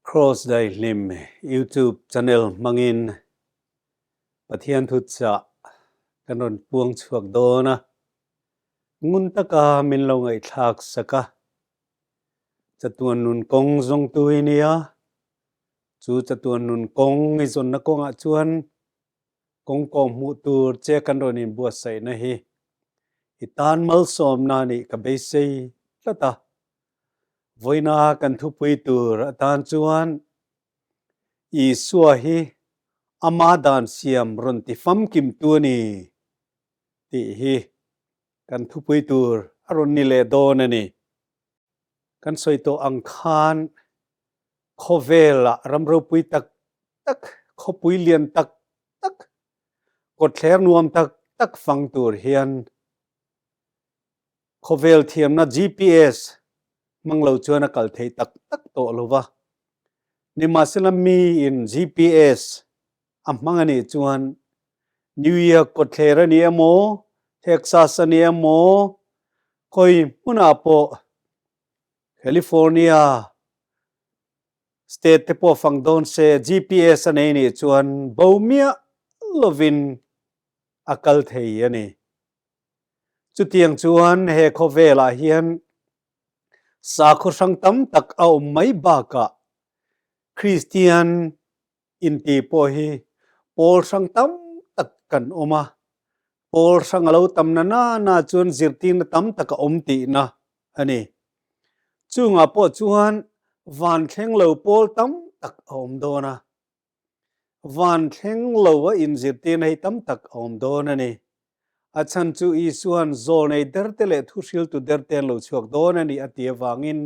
Kraws Daihlim YouTube channel hmangin Pathian thuchah kan rawn puang chhuak dawn a, ngun taka min lo ngaihthlak sak a. Chatuan nun kawng zawngtu i nia, chu chatuan nun kawng i zawnna kawngah chuan kawng kawng hmuh tur che kan rawn inbuatsaihna hi i tan malsawmna nih ka beisei tlat a. Vawiina kan thupui tur atan chuan Isua hi ama dan siam rawn ti famkimtu a ni tih hi kan thupui tur a rawn ni leh dawn a ni. Kan sawi tawh ang khan khawvelah ram ropui tak tak, khawpui lian tak tak, kawtthler nuam tak tak fang tur hian Khawvel thiamna GPS hmang lo chuan a kal thei tak tak tawh lo va. Nimahsela miin GPS a hmang a nih chuan New York kawtthler a ni emaw, Texas a ni emaw, khawi hmunah pawh California state te pawh fang dawn se GPS a nei nih chuan bo miah lovin a kal thei a ni. Chutiang chuan he khawvelah hian sakhaw hrang tam tak a awm mai bakah Kristian inti pawh hi pawl hrang tam tak kan awm a, pawl hrang a lo tam na na na chuan zirtirna tam tak a awm tihna a ni. Chungah pawh chuan van thleng lo pawl tam tak a awm dawn a. Van thleng lo a inzirtirna hi tam tak a awm dawn a ni. A chhan chu Isua'n zawlnei derte leh thuhriltu derte an lo chhuak dawn a ni a ti avangin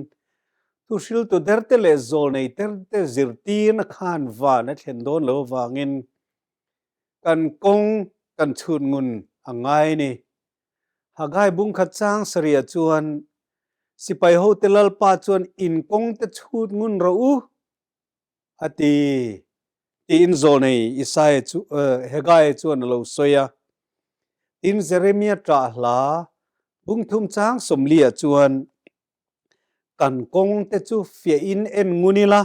thuhriltu derte leh zawlnei derte zirtirna khan van a thlen dawn lo avangin kan kawng kan chhut ngun a ngai a ni. Hagai bungkhat chang sarih chuan sipai hote Lalpa chuan in kawngte chhut ngun rawh u. A ti, tiin zawlnei Isaia chu Hegai chuan a lo sawi a. Tin, Jeremia ṭah hla bungthum chang sawmliah chuan, Kan kawngte chu fiahin en ngun ila,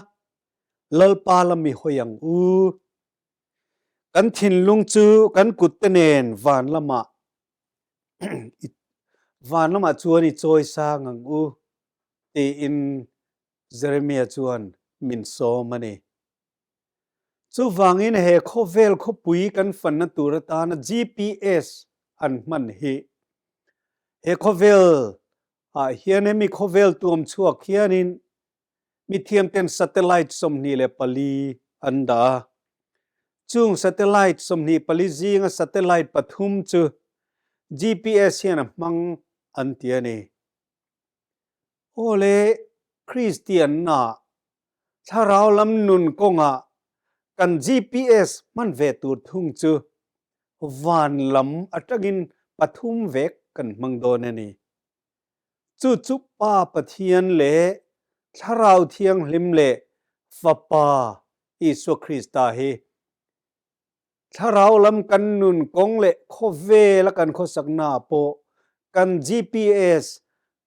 Lalpa la mi hawi ang u. Kan thinlung chu kan kutte nen van lamah van lamah chuan i chawi sang ang u, tiin Jeremia chuan min sawm a ni. Chuvangin he khawvel khawpui kan fanna tur atana GPS an hman hi he khawvel ah hian hemi khawvel tuam chhuak hianin mithiamten satellite 24 an dah a. Chung satellite 24 zinga satellite pathum chu GPS hian a hmang an ti a ni. Aw le, Kristianna thlarau lam nun kawngah kan GPS hman ve tur thung chu van lam atangin pathum vek kan hmang dawn a ni. Chu chu Pa Pathian leh Thlarau Thianghlim leh Fapa Isua Krista hi Thlarau lam kan nun kawng leh khawvela kan khawsakna pawh kan GPS,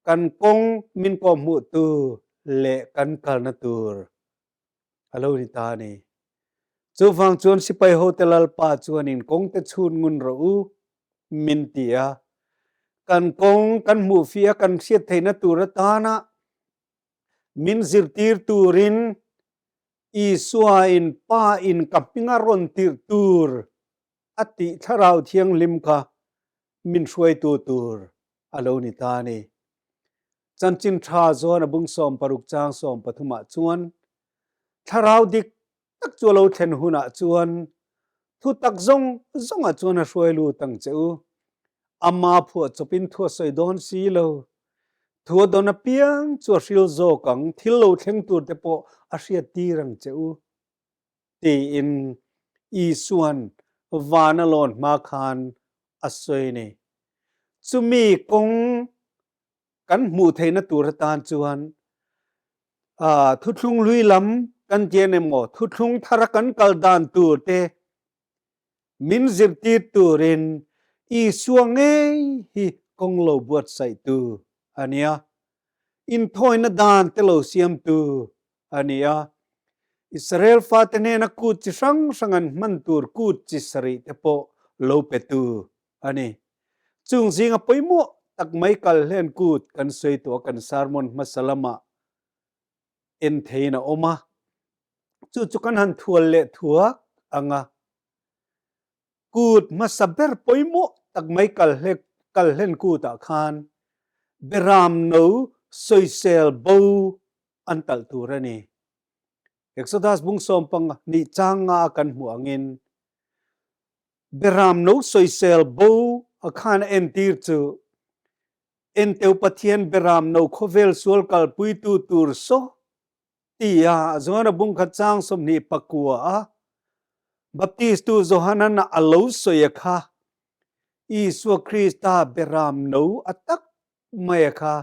kan kawng min kawhhmuhtu leh kan kalna tur a lo ni ta a ni. Chuvang chuan sipai hote Lalpa chuanin kawngte chhun ngun rawh u min ti a, kan kawng kan hmuhfiah a kan hriat theihna tur atana min zirtir turin Isua in Pa in ka hming a rawn tirh tur a tih Thlarau Thianghlim kha min hruaitu tur a lo ni ta a ni. Chanchin tha zawn a bung 60 chang 13 ah chuan Thlarau dik tak chu a lo thlen hunah chuan thutak zawng zawngah chuan a hruai lut ang che u. Ama phuah chawpin thu a sawi dawn si lo. Thu a dawn apiang chu a hril zawk ang, thil lo thleng tur te pawh a hriat tir ang che u, tiin Isua'n van a lawn hma khan a sawi a ni. Chumi kawng kan hmuh theihna tur atan chuan thuthlung hlui lam kan tian emaw, thuthlung thara kan kal dan tur te Min zirtir turin Isua ngei hi kawng lo buatsaihtu a nia. Inthawina dan te lo siamtu a nia. Israel fate hnena kut chi hrang hrang an hman tur kut chi sarih te pawh lo petu a ni. Chung zinga pawimawh tak mai kal hlen kut kan sawi tawh a kan sermon hmasa lamah en theiin a awm a, chu chu kan han thual leh thuak ang a. Kut hmasa ber pawimawh tak mai kal kal hlen kutah khan beram no sawisel bo an talh tur a ni. Exodus bung sawmpang nih chang nga a kan hmuh angin beram no sawisel bo a khan a entir chu Enteu Pathian beram no khawvel sual kalpuitu tur saw Tia Johana bungkhat chang 29 a Baptistu Johanan a lo sawi a kha Isua Krista beram no a tak mai a kha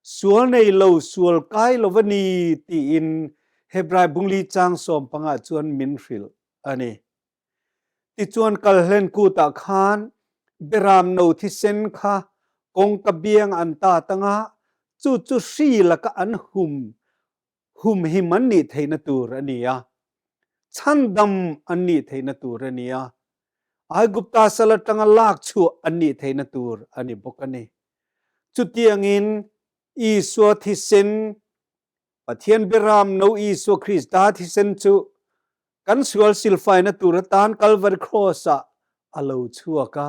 sual nei lo sual kai lo va ni tiin Hebrai bungli chang 15 chuan min hrilh a ni. Tichuan kalhlen kutah khan beram no thisen kha kawngka biang an tat anga chu chu hri laka an hum humhim an nih theihna tur a ni a, chhandam an nih theihna tur a ni a, Aigupta sal atanga lak chhuah an nih theihna tur a ni bawk a ni. Chutiangin Isua thisen, Pathian beram no Isua Krista thisen chu Kan sual silfaina tur atan Kalvari Cross-ah a lo chhuak a,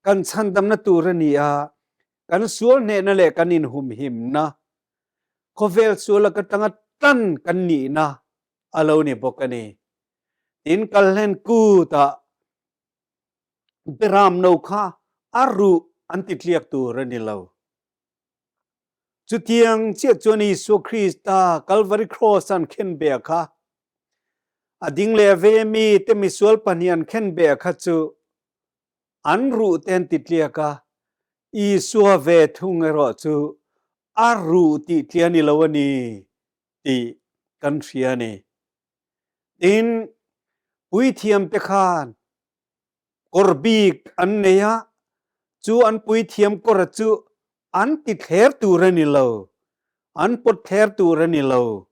kan chhandamna tur a ni a, kan sual hnehna leh kan inhumhimna, khawvel sual laka tanga tan kan nihna a lo ni bawk a ni. Tin, Kalhlen kutah Beram no kha a ruh an ti tliak tur a ni lo. Chutiang chiah chuan Isua Krista Kalvari Cross an khenbeh kha a ding leh ve mi te misual pahnih an khenbeh kha chu an ruh te an ti tliak a, Isua ve thung erawh chu a ruh tih tliah ni lo a ni tih kan hria a ni. Tin, puithiam te khan kawr bik an nei a, chu an puithiam kawra chu an ti thler tur a ni lo, an pawt thler tur a ni lo.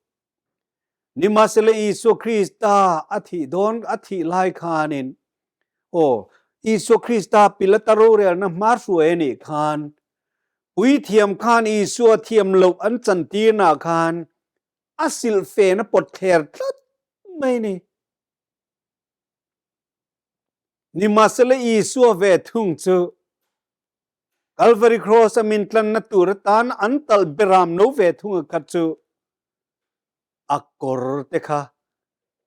Nimahsela Isua Krista a thih dawn a thih lai khanin, aw, Isua Krista Pilata rorelna hma hruai a nih khan, puithiam khan Isua thiam loh an chantirnaah khan a silhfen a pawt thler tlat mai a ni. Nimahsela Isua ve thung chu Calvary Cross a min tlanna tur atan an talh beram no ve thung a khat chu a kawr te kha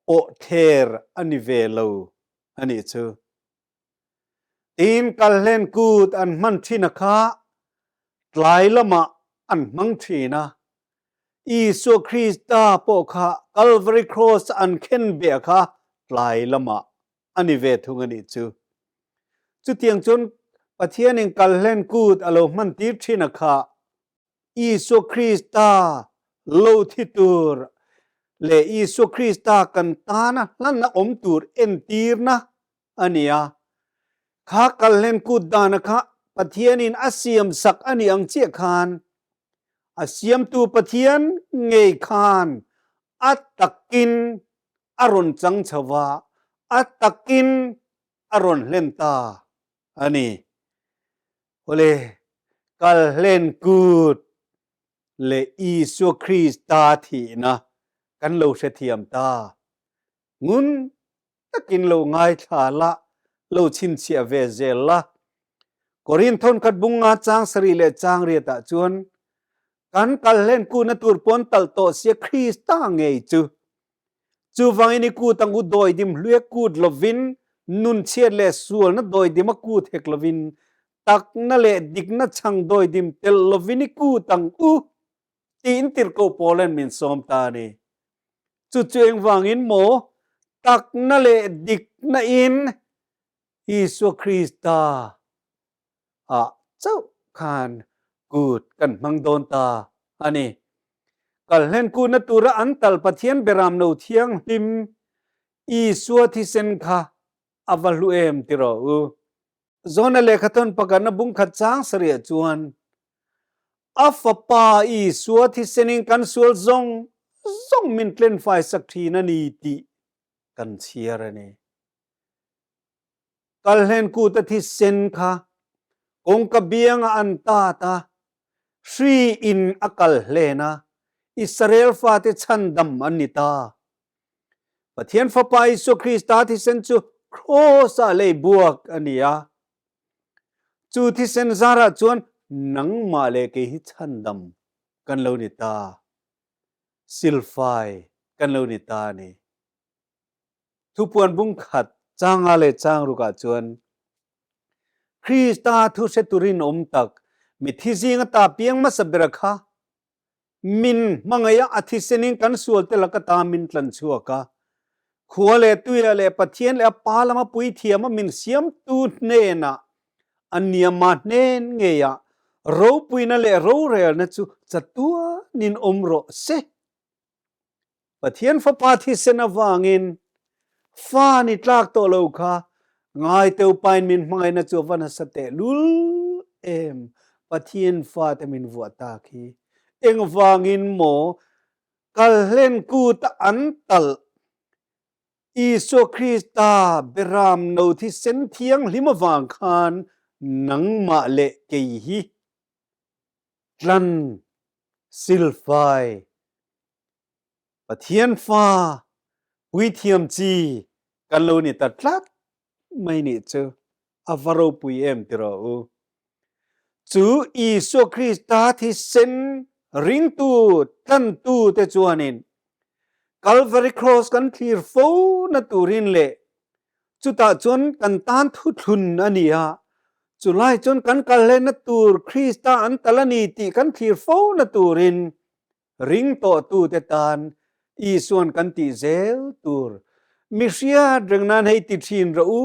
pawh thler a ni ve lo a nih chu. Tin kalhlen kut an hman thin a kha tlai lamah an hmang thin a, Isua Krista pawh kha Calvary Cross an khenbeh kha tlai lamah a ni ve thung a nih chu. Chutiang chuan Pathianin kalhlen kut a lo hmantir thin a kha Isua Krista lo thi tur leh Isua Krista kan tana hlanna awm tur entirna a ni a. Kha kalhlen kut dana kha Pathianin a siamsak a nih ang chiah khan a siamtu Pathian ngei khan a takin a rawn chang chho va, a takin a rawn hlen ta a ni. Awle, kal hlen kut leh Isua Krista thihna kan lo hrethiam ta. Ngun takin lo ngaithla la, lo chhinchhiah ve zel la. Korinth thawnkhat bung nga chang sarih leh chang riatah chuan kan kal hlen kuhna tur pawn talh tawh sia Krista ngei chu. Chuvangin i kut ang u dawidim hluia kut lovin, nunchhiat leh sualna dawidim a kut hek lovin, takna leh dikna chhang dawidim telh lovin i kut ang u tiin tirhkoh Paulan min sawm ta a ni. Chu chu engvangin maw takna leh dikna in Isua Krista ah chauh khan kut kan hmang dawn ta a ni. Kalhlen kutna tura an tal Pathian beram no thianghlim Isua thisen kha a va hlu em ti rawh u. Zona lehkhathawn pakhatna bungkhat chang sarih chuan a fapa Isua thisenin kan sual zawng zawng min tlenfai sak thin a ni tih kan chhiar a ni. Kalhlen kuta thisen kha kawngka biangah an tat a, hri in a kal hlen a, Israel fate chhandam an ni ta. Pathian Fapa Isua Krista thisen chu Kraws-ah lei buak a ni a. Chu thisen zarah chuan nangmah leh kei hi chhandam kan lo ni ta, silfai kan lo ni ta a ni. Thupuan bung khat changa leh chang rukah chuan Krista thu hre turin awm tak mithi zinga ta piang hmasa bera kha min hmangaih a, a thisenin kan sualte laka ta min tlan chhuak a. Khua leh tuia leh Pathian leh a Pa lama puithiama min siamtu hnenah a niama hnen ngeiah ropuina leh rorelna chu chatuanin awm rawh se. Pathian Fapa thisen avangin fa ni tlak tawh lo kha ngaiteu pain min hmangaihna chu a va nasa tehlul em! Pathian fate min vuah tak hi engvangin maw kalhlen kuta an talh Isua Krista beram no thisen thianghlim avang khan nangmah leh kei hi tlan silfai Pathian fa puithiam chi kan lo ni ta tlat mai nih chu a va ropui em ti rawh u. Chu Isua Krista thisen ringtu tlantu te chuanin Calvary Cross kan thlir fo na turin leh chutah chuan kan tan thuthlun a ni a, chulai chuan kan kal hlenna tur Krista an tal a ni tih kan thlir fo na turin ring tawhtute tan Isuan kan tih zel tur mi hriat reng nan hei ti thin rawh u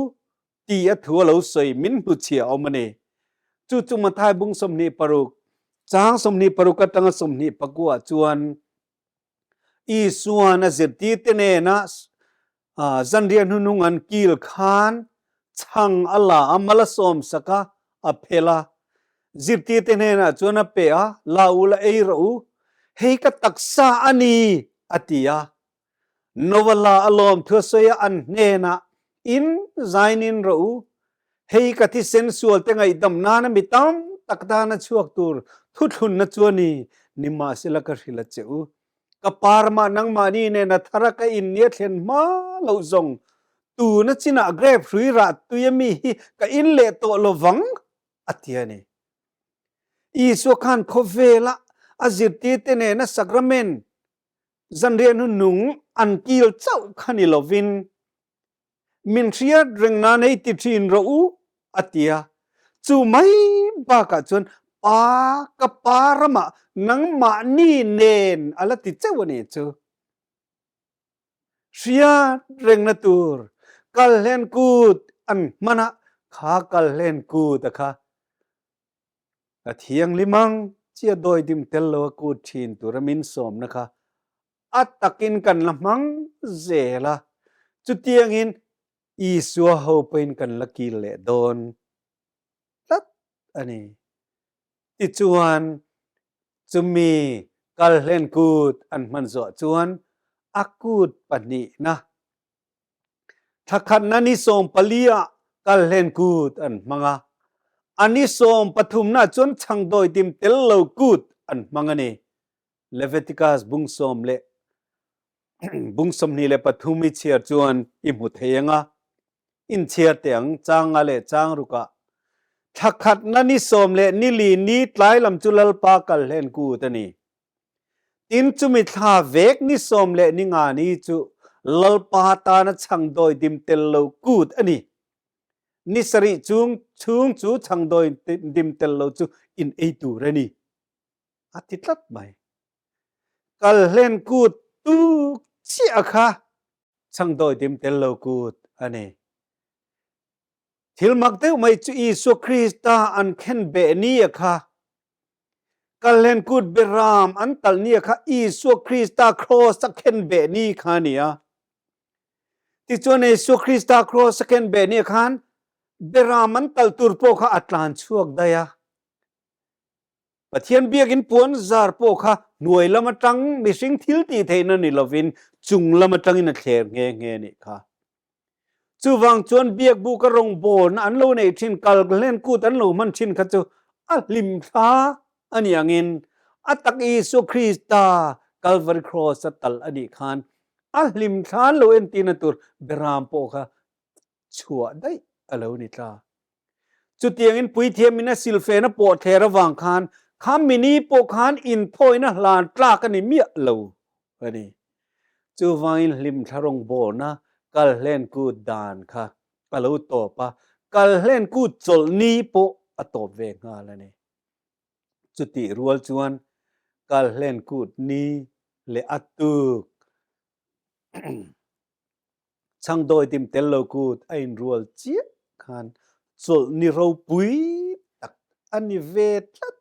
ti a thu a lo sawi min hnuchhiah awm a ni. Chu chu Mathai bung 26 chang 26 atanga 24 chuan Isuan a zirtirte nena zanriah hnuhnung an kil khan chhang a la a, mal a sawmsak a, a phel a. Zirtirte hnenah chuan a pe a, La u la ei rawh u, hei ka taksa a ni, a ti a. Nova la a lawm thu a sawi a, an hnenah, In zainin rawh u, hei ka thisen sualte ngaihdam nana mi tam tak tana chhuak tur thuthlunna chu a ni, nimahsela ka hrilh a che u. Ka parmah nangmahni nen a thar a ka in nia thlen hma loh zawng tuna chinah grape hrui rah tui a mi hi ka in leh tawh lo vang, a ti a ni. Isua khan khawvela a zirtirte nena sacrament Zanriah hnuhnung an kil chauh kha ni lovin min hriat reng nan hei ti thin rawh u a ti a. Chu mai bakah chuan Pa ka pa ramah nangmahni nen a la ti chauh a ni chu. Hriat rengna tur kalhlen kut an hman a, kha kalhlen kut a kha Ka thianghlim ang chia dawidim tel lo a kut thin tura min sawmna kha a takin kan la hmang zel a, chutiangin Isua ho pawhin kan la kil leh dawn tlat a ni. Tichuan, chumi kalhlen kut an hman zawh chuan a kut pahnihna Thlakhatna ni 14 ah kalhlen kut an hmang a, a ni 13 na chuan changdawidim tel lo kut an hmang a ni. Leviticus bung sawm leh bung 23 i chhiar chuan i hmu thei ang a, in chhiar teh ang chang nga leh chang ruk ah. Thlakhatna ni sawm leh ni li ni tlai lam chu Lalpa kalhlen kut a ni. Tin, chumi thla vek ni sawm leh ni nga ni chu Lalpa tana chhangdawi dim tel lo kut a ni. Ni sarih chung chhung chu chhangdawi dim tel lo chu in ei tur a ni, a ti tlat mai. Kalhlen kut tuk chiah kha chhangdawi dim tel lo kut a ni. Thil mak deuh mai chu Isua Krista an khenbeh ni a kha Kalhlen kut beram an talh ni a kha Isua Krista kraws a khenbeh ni kha a ni a. Tichuan Isua Krista kraws a khenbeh ni a khan beram an talh tur pawh kha a tlan chhuak daih a. Pathian biakin puan zar pawh kha hnuai lam atang mihring thil tih theihna ni lovin chung lam atangin a thler nghe nghe nih kha. Chuvang chuan biakbuka rawngbawlna an lo neih thin kal hlen kut an lo hman thin kha chu a hlim thla a ni angin a tak Isua Krista Calvary Cross a talh a nih khan a hlim thla an lo entirna tur beram pawh kha chhuah daih a lo ni tla. Chutiangin puithiamin a silfen a pawh thler avang khan kha mini pawh khan inthawina hlan tlak a ni miah lo a ni. Chuvangin hlimthla rawngbawlna kalhlen kut dan kha a lo tawp a, kalhlen kut chawlhni pawh a tawp ve nghal a ni. Chutih rual chuan kalhlen kut ni leh a tuk Changdawi dim tel lo kut a inrual chiah khan chawlh ni ropui tak a ni ve tlat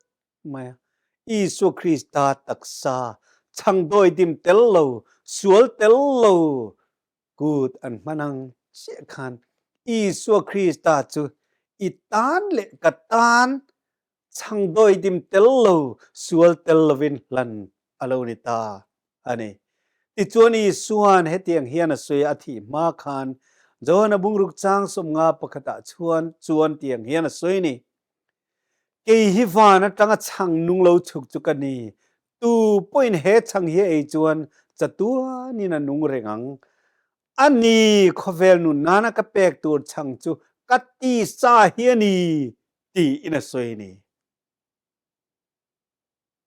mai a. Isua Krista taksa changdawi dim tel lo, sual tel lo kut an hman ang chiah khan Isua Krista chu i tan leh ka tan changdawi dim tel lo, sual tel lovin hlan a lo ni ta a ni. Tichuan Isua'n hetiang hian a sawi a, a thih hma khan Johana bungruk chang 50 pakhatah chuan chuan tiang hian a sawi ni, Kei hi van atanga chhang nung lo chhuk chu ka ni, tu pawhin he chhang hi a ei chuan chatuanin a nung reng ang. A ni, khawvel nun nana ka pek tur chhang chu ka tisa hi a ni, tiin a sawi ni.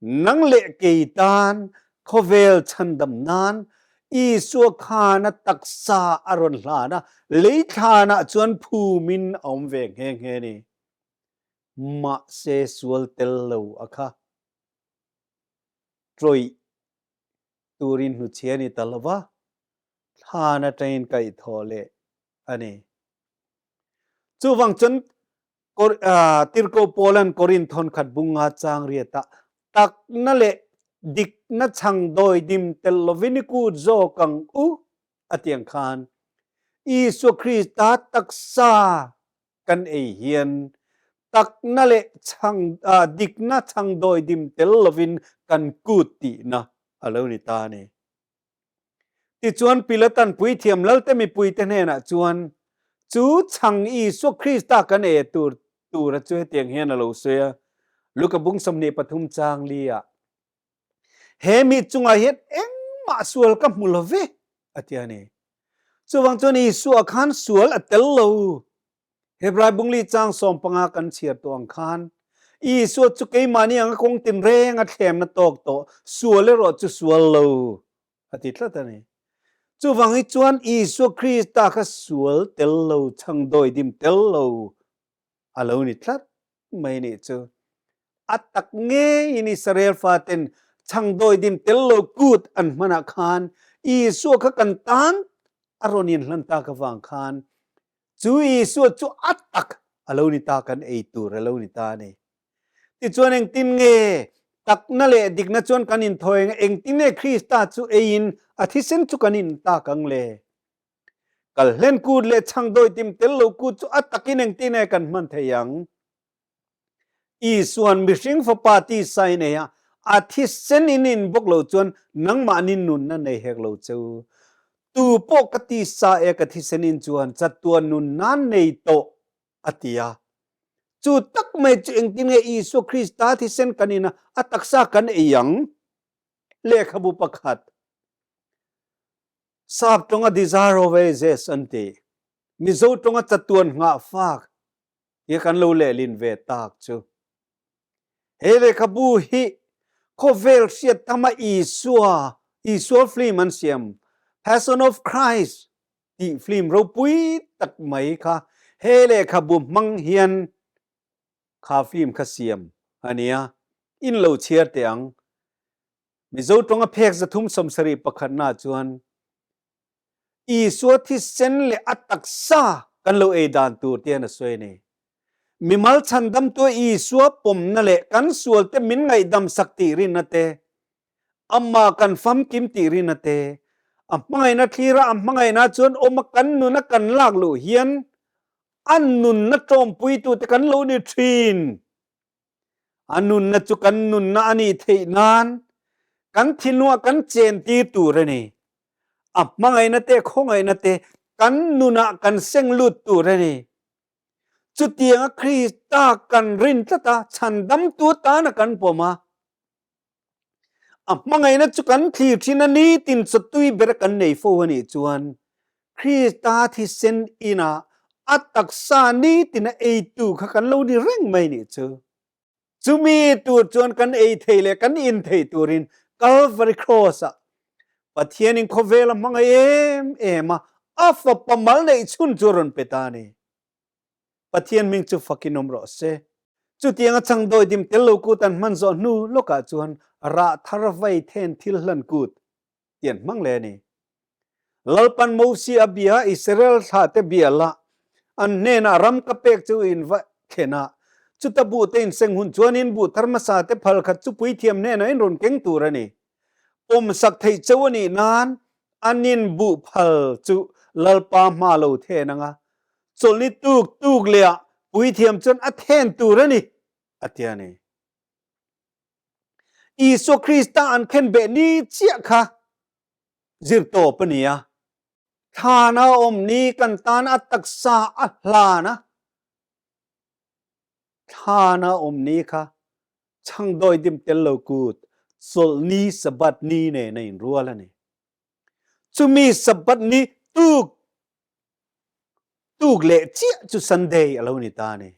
Nang leh kei tan khawvel chhandam nan Isua khan a taksa a rawn hlan a, lei thlanah chuan phumin a awm ve nghe nghe ni. Mahse sual tel lo a kha tawih turin hnuchhia ni ta lova, thlan atangin kaihthawh leh a ni. Chuvang chuan Tirhkoh Paulan Korinth thawnkhat bunga chang riatah takna leh dikna chhang dawi dim tel lovin i kut zawk ang u a ti ang khan Isua Krista taksa kan ei hian takna leh chhang dikna chhang dawi dim tel lovin kan kut tihna a lo ni ta a ni. Tichuan Pilatan puithiam lalte mipuite hnenah chuan, Chu chhang Isua Krista kan e tur tura chu hetiang hian a lo sawi a, Luka bung 23 chang li ah, He mi chungah hian engmah sual ka hmu lo ve, a ti a ni. Chuvang chuan Isua khan sual a tel lo. Hebrai bungli chang 15 kan chhiar tawh ang khan, Isua chu keimahni anga kawng tinreng a thlemna tawk tawh, sual erawh chu sual lo, a ti tlat a ni. Chuvang hi chuan Isua Krista kha sual tel lo, chhangdawi dim tel lo a lo ni tlat mai nih chu. A tak ngeiin Israel faten chhangdawi dim tel lo kut an hmanah khan Isua kha kan tan a rawn inhlan tak avang khan Chu Isua chu a tak a lo ni ta, kan ei tur a lo ni ta a ni. Tichuan engtin nge takna leh dikna chuan kan inthawi ang a, engtin nge Krista chu eiin a thisen chu kan in tak ang le? Kalhlen kut leh chhangdawi tim tel lo kut chu a takin engtin nge kan hman thei ang? Isuan mihring fapa tisa i nei a, a thisen in in bawk lo chuan nangmahni nunna nei hek lo che u. Tu pawh ka tisa e ka thisen in chuan chatuan nun nan nei tawh a ti a. Chu tak mai chu engtin nge Isua Krista thisen kan in a, a taksa kan ei ang? Lehkhabu pakhat. Sap tawnga Desire of Ages an ti. Mizo tawnga chatuan nghah fak. Hi kan lo lehlin ve tak chu. He lehkhabu hi khawvel hriat tama Isua, Isua film an siam, Passion of Christ tih film ropui tak mai kha he lehkhabu hmang hian kha film kha siam a nia. In lo chhiar teh ang. Mizo tawnga phek 371 na chuan Isua thisen leh a taksa kan lo ei dan tur te hian a sawi a ni. Mimal chhandamtua Isua pawmna leh kan sualte min ngaihdam sak tih rinna te, amah kan famkim tih rinna te, a hmangaihna thlira a hmangaihna chuan awma kan nuna kan lak luh hian a nunna tawmpuitute kan lo ni thin. A nunna chu kan nunna a nih theih nan kan thinlungah kan chentir tur a ni. A hmangaihna te, khawngaihna te kan nunah kan seng lut tur a ni. Chutianga Krista kan rin tlat a, chhandamtu tana kan pawm a, a hmangaihna chu kan thlir thin a, nitin chawtui ber kan nei fo a nih chuan Krista thisen inah a taksa nitina eitu kha kan lo ni reng mai nih chu. Chumi tur chuan kan ei thei leh kan in thei turin Calvary Cross-ah Pathianin khawvel a hmangaih em em a, a fapa mal neih chhun chu a rawn pe ta a ni. Pathian hming chu fakin awm rawh se. Chutiang a chang dawidim tel lo kut an hman zawh hnu lawkah chuan rah thar vai then thil hlan kut ti an hmang leh a ni. Lalpan Mosi a bia Israel thlahte bia lah an hnenah ram ka pek chu in va thlen a, chuta buh te in seng hun chuan in buh thar hmasa te phal khat chu puithiam hnenah in rawn keng tur a ni. Pawmsak theih cheu a nih nan an in buh phal chu Lalpa hma lo then ang a, chawlhni tuk tuk leh ah puithiam chuan a then tur a ni, a ti a ni. Isua Krista an khen beh ni chiah kha zir tawp a ni a, thlan a awm ni kan tan a taksa a hlan a, thlan a awm ni kha changdawi dim tel lo kut chawlhni Sabbath ni nen a inrual a ni. Chumi Sabbath ni tuk tuk leh chiah chu Sunday a lo ni ta a ni.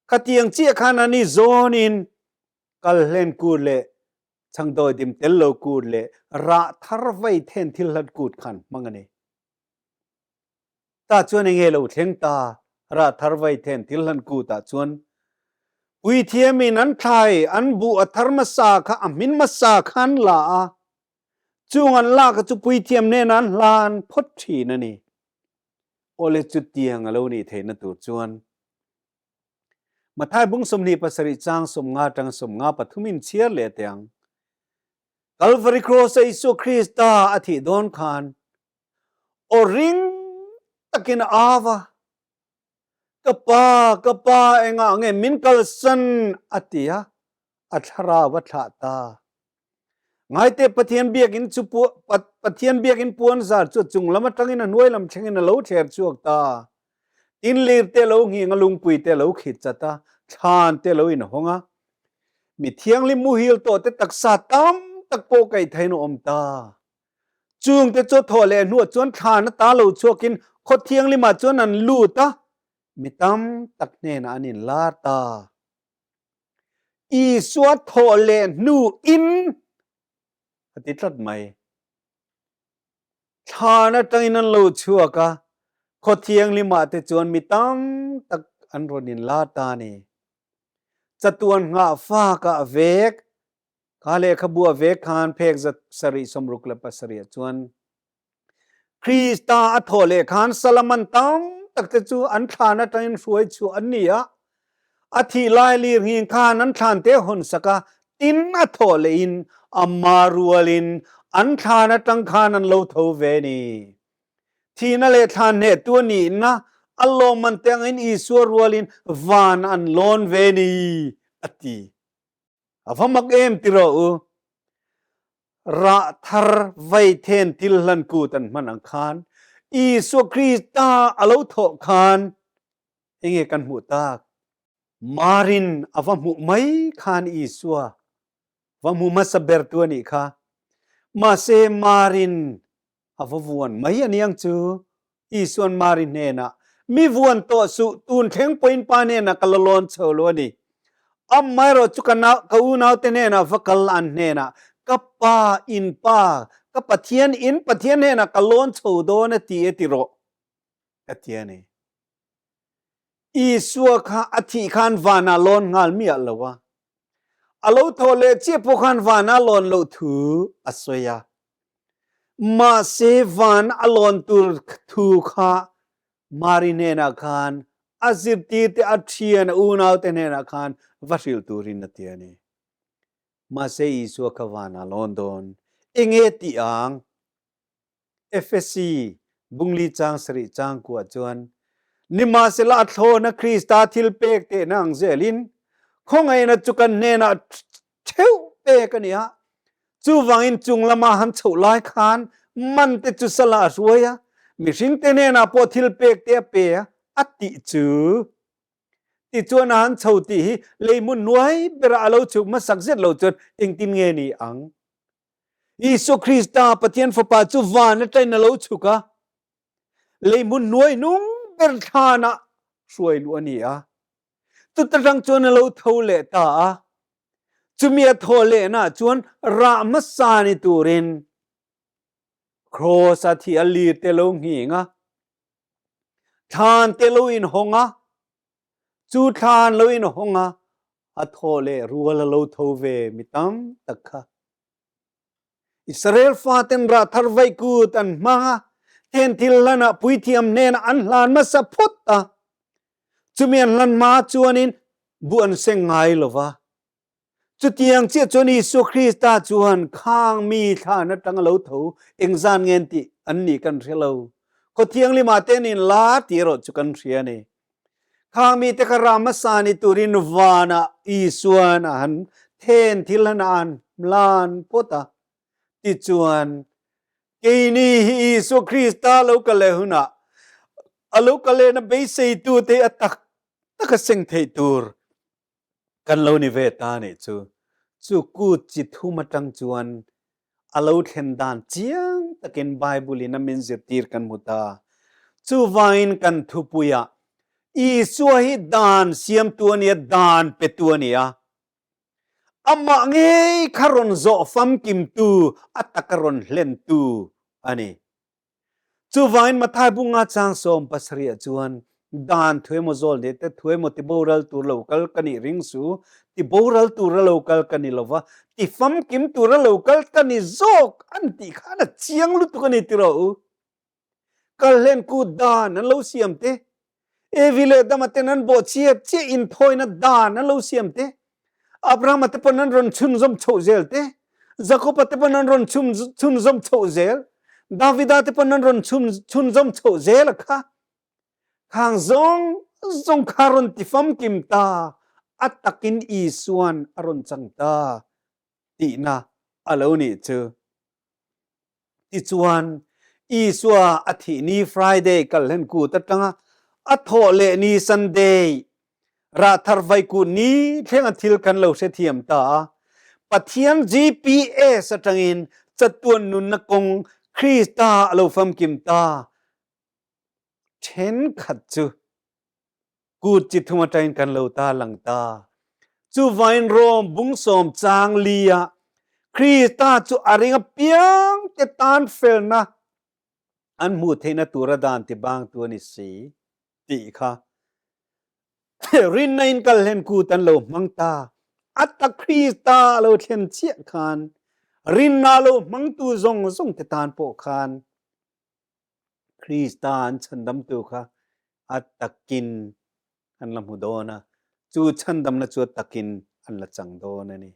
Khatiang chiah khan a ni zawnin kalhlen kut leh changdawi dim tel lo kut leh rah thar vei then thil hlat kut khan hmang a ni. Tah chuan enge lo thleng ta? Rah thar vai then thil hlan kut ah chuan puithiam in an thlai an buh a thar hmasa kha a hmin hmasa kha an la a, chung an lak a chu puithiam nen an hlan phawt thin a ni. Awle chutiang a lo nih theihna tur chuan Mathai bung 27 chang 50 atanga 53 in chhiar leh teh ang. Kalvari Cross a Isua Krista a thih dawn khan Aw ring takin a au a, Ka pa, ka pa, engah nge min kalsan? a ti a, a thlarau a thlah ta. Ngaite Pathian biakinn chu Pathian biakinn puan zar chu a chung lam atangin a hnuai lam thlengin a lo thler chhuak ta. Tin lir te lo nghing a, lungpui te lo khit chat a, thlan te lo inhawng a, mi thianghlim muhil tawh te taksa tam tak pawh kaih theihin a awm ta. Chungte chu thawh leh hnuah chuan thlan ata lo chhuakin khaw thianghlimah chuan an lut a, mi tam tak hnenah an inlar ta. Isua thawh leh hnuin a ti tlat mai. Thlan atangin an lo chhuak a, khaw thianghlimah te chuan mi tam tak an rawn inlar ta a ni. Chatuan nghah fakah vek Kha lehkhabu a vek khan phek 767 chuan Krista a thawh leh khan Salaman tam tak te chu an thlan atangin hruai chhuah an ni a, a thih lai lirnghing khan an thlan te hawn sak a, tin a thawh lehin ama rualin an thlan atang khan an lo tho ve ni. Thihna leh thlan hnehtu a nihna a lawmman te angin Isua rualin van an lawn ve ni, a ti. A va mak em ti rawh u. Rah thar vai then thil hlan kut an hman ang khan Isua Krista a lo thawh khan enge kan hmuh tak? Marin a va hmuh mai khan Isua va hmu hmasa ber tu a nih kha. Mahse Marin A va vuan mai a niang chu. Isuan Mari hnenah, Mi vuan tawh suh, tun thleng pawhin Pa hnenah ka la lawn chho lo a ni. Amaherawh chu ka nau, ka unaute hnenah va kal an hnenah, Ka Pa, in Pa, ka Pathian, in Pathian hnenah ka lawn chho dawn a ti e ti rawh, ka ti a ni. Isua kha a thih khan vanah lawn nghal miah lo a. A lo thawh leh chiah pawh khan vanah lawn loh thu a sawi a. Mahse van a lawn tur thu kha Mari hnenah khan a zirtirte a thian a unaute hnenah khan va hrilh turin a ti a ni. Mahse Isua kha van a lawn dawn. Enge tih ang? Efesi bungli chang sarih chang kuah chuan, Nimahsela a thlawna Krista thil pek tehna ang zelin, Khawngaihna chu kan hnenah theuh pek a ni a. Chuvangin chung lama han chhoh lai khan man te chu salah a hruai a, mihringte hnenah pawh thil pek te a pe a, a tih chu. Tichuan a han chho tih hi lei hmun hnuai berah a lo chhuk hmasak zet lo chuan engtin nge ni ang? Isua Krista, Pathian Fapa chu van atangin a lo chhuk a, lei hmun hnuai hnung ber thlanah hruai luh a ni a. Chuta tang chuan a lo tho leh ta a. Chumi a thawh lehna chuan rah hmasa ni turin Kraws a thi a lir te lo nghing a, thlan te lo inhawng a, chu thlan lo inhawng a, a thawh leh rual a lo tho ve mi tam tak kha. Israel faten rah thar vaih kut an hmang a, then thil hlanah puithiam hnenah an hlan hmasa phawt a. Chumi an hlan hma chuanin buh an seng ngai lo va. Chutiang chiah chuan Isua Krista chuan khang mi thlan atang a lo tho engzan nge an tih an nih kan hre lo. Khaw thianghlimah te an inlar tih erawh chu kan hria a ni. Khang mite kha ram hmasa ni turin vanah Isuan a han then thil han an hlan phawt a. Tichuan, keini hi Isua Krista lo kal leh hunah a lo kal lehna beiseitute a tak taka seng theih tur kan lo ni ve ta nih chu. Chu kut chi thum atang chuan a lo thlen dan chiang takin Bible in a min zirtir kan hmu ta. Chuvangin kan thupuiah Isua hi dan siamtu a nia, dan petu a ni a. Amah ngei kha rawn zawh famkimtu, a taka rawn hlentu a ni. Chuvangin Mathai bunga chang 17 ah chuan dan thu emaw zawl nei te thu emaw ti boral tur lo kal ka nih ring su, ti boral tura lo kal ka ni lova, ti famkim tura lo kal ka ni zawk an tih khan a chiang lutuk a ni tiraw u. Kalhlen kut dan an lo siam te, Evi leh Adama ten an bawh chiat chiah inthawina dan an lo siam te, Abrahama te pawn an rawn chhunzawm chhoh zel te, Jakoba te pawn an rawn chhunzawm chhoh zel, Davida te pawn an rawn chhunzawm chhoh zel a kha. Khang zawng zawng kha rawn ti famkim ta, a takin Isuan a rawn chang ta tihna a lo nih chu. Tichuan, Isua a thih ni Friday kalhlen kut atanga a thawh leh ni Sunday, rah thar vai kut ni thlenga thil kan lo hrethiam ta a. Pathian GPS atangin chatuan nunna kawng Krista a lo famkim ta. Thenkhat chu Kut chi thum atangin kan lo ta lang ta. Chuvain Rom bung sawm chang li ah Krista chu a ring apiang te tan felna an hmuh theihna tura dan ti bangtu a ni si tih kha rinna in kal hlen kut an lo hmang ta. A ta Krista a lo thlen chiah khan rinna lo hmangtu zawng zawng te tan pawh khan Krista an chhandamtu kha a takin an la hmu dawn a, chu chhandamna chu a takin an la chang dawn a ni.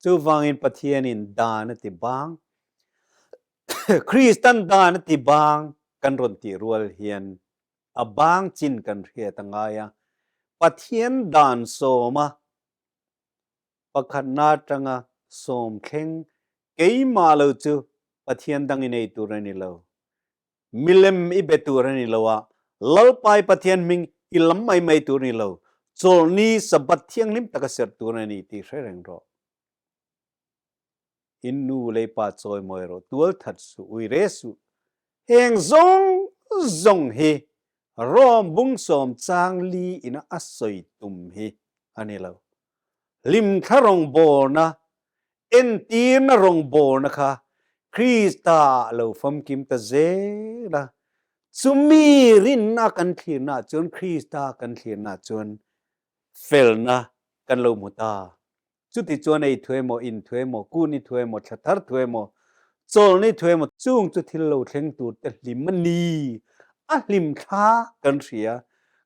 Chuvangin Pathianin dan a ti bang, Kristan dan a ti bang kan rawn tih rual hian a bang chin kan hriat a ngai a, Pathian dan sawma Pakhatna atanga sawm thleng keimah lo chu Pathian dang i nei tur a ni lo. Milem i be tur a ni lo a, Lalpai Pathian hming i lam mai mai tur a ni lo. Chawlhni Sabbath thianghlim taka serh tur a ni tih hre reng rawh. In nu lei pa chawimawi rawh, tual that suh, ui re suh. Heng zawng zawng hi Rom bung sawm chang li ina a sawi tum hi a ni lo. Hlimthla rawngbawlna, entirna rawngbawlna kha Krista ah lo famkim ta zel a. Chumi rinna kan thlirna ah chuan, Krista kan thlirna ah chuan felna kan lo hmu ta. Chuti chuan ei thu emaw, in thu emaw, kun i thu emaw, thla thar thu emaw, chawlhni thu emaw, chung chu thil lo thleng tur te hlim a ni. A hlim thla kan hria.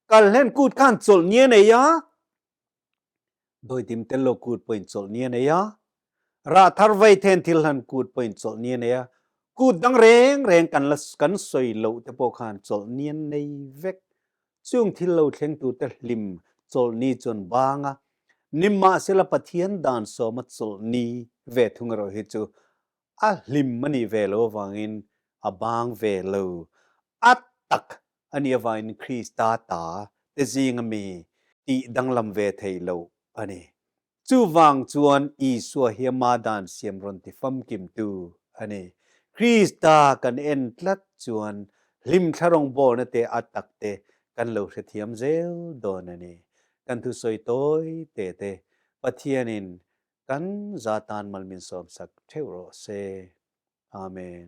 Kalhlen kut khan chawlhni a nei a, dawidim tel lo kut pawhin chawlhni a nei a, rah thar vei then thil hlan kut pawhin chawlhni a nei a, kut dang reng reng kan la kan sawi loh te pawh khan chawlhni an nei vek. Chung thil lo thleng tur te hlim chawlhni chuan bang a. Nimahsela Pathian dan sawma chawlh ni ve thung erawh hi chu a hlim a nih ve lo avangin a bang ve lo. A tak a nih avangin Krista ta te zinga mi tih danglam ve thei lo a ni. Chuvang chuan Isua hi ama dan siam rawn ti famkimtu a ni. Krista kan en tlat chuan hlimthla rawngbawlna te a tak te kan lo hrethiam zel dawn a ni. Kan thusawi tawi te te Pathianin kan za tan mal min sawmsak theuh rawh se. Amen.